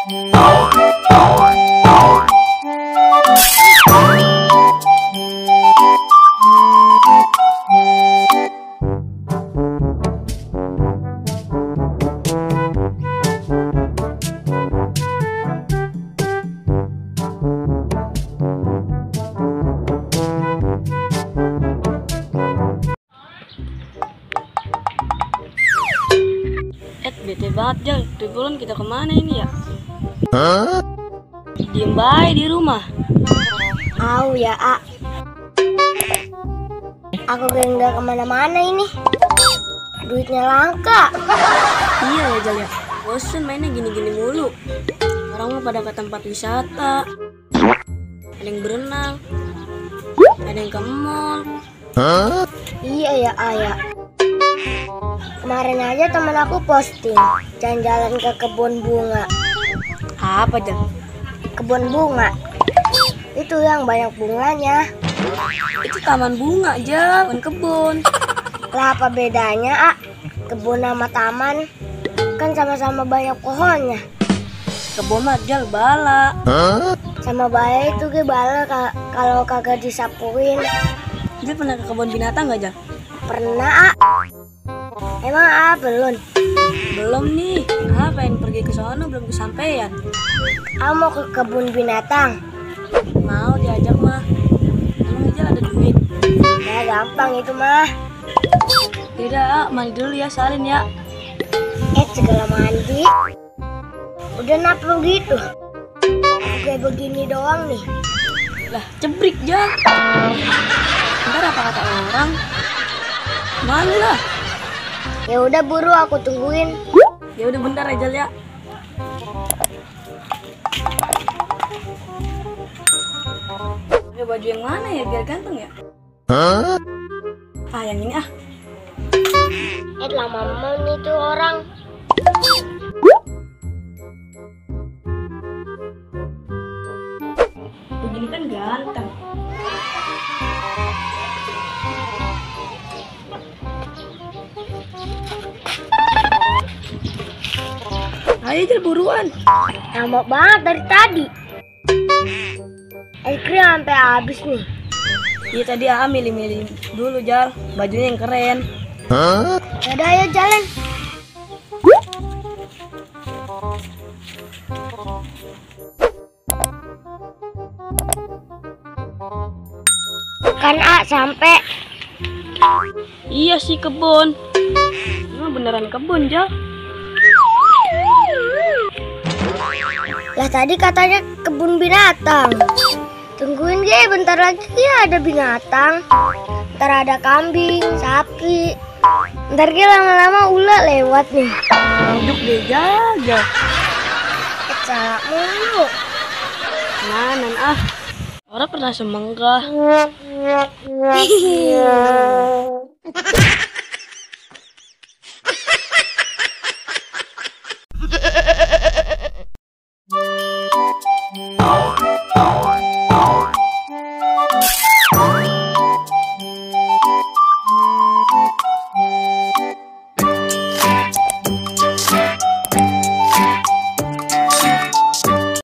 Bete banget Jal, tuh bulan kita kemana ini ya? Diem baik di rumah. Au ya, A. Aku nggak kemana-mana ini. Duitnya langka. Iya ya Jal ya, bosen mainnya gini-gini mulu. Orang mau pada ke tempat wisata, ada yang berenang, ada yang ke mall. Iya ya, A ya. Kemarin aja temen aku posting jalan-jalan ke kebun bunga. Apa Jal? Kebun bunga. Itu yang banyak bunganya. Itu taman bunga Jal, bukan kebun. Lah apa bedanya, A? Kebun sama taman kan sama-sama banyak pohonnya. Kebun mah Jal bala. Sama baik itu ke bala kalau kagak disapuin. Jal pernah ke kebun binatang gak Jal? Pernah, A. Emang A belum? Belum nih, pengen pergi ke sono belum kesampaian. A mau ke kebun binatang. Mau diajak mah. Emang aja ada duit. Ya gampang itu mah. Tidak, mandi dulu ya, salin ya. Segala mandi. Udah naplu gitu. Kayak begini doang nih. Lah, cebrik Jal. Ntar apa kata orang? Malu lah. Ya udah buru aku tungguin. Ya udah bentar aja ya. Pakai baju yang mana ya biar ganteng ya? Yang ini ah. Lama mau nih tuh orang. Begini kan ganteng. Ayo Jal buruan. Lama banget dari tadi. Es krim sampai habis nih. Iya tadi milih-milih dulu Jal, bajunya yang keren. Yaudah ayo jalan. Kan A sampai. Iya sih kebun. Emang beneran kebun Jal. Lah tadi katanya kebun binatang. Tungguin Ge, bentar lagi ya ada binatang. Ntar ada kambing, sapi. Ntar Ge lama-lama ular lewat nih. Duduk deh jaga. Salah mulu. Nanan ah. Orang pernah semenggah.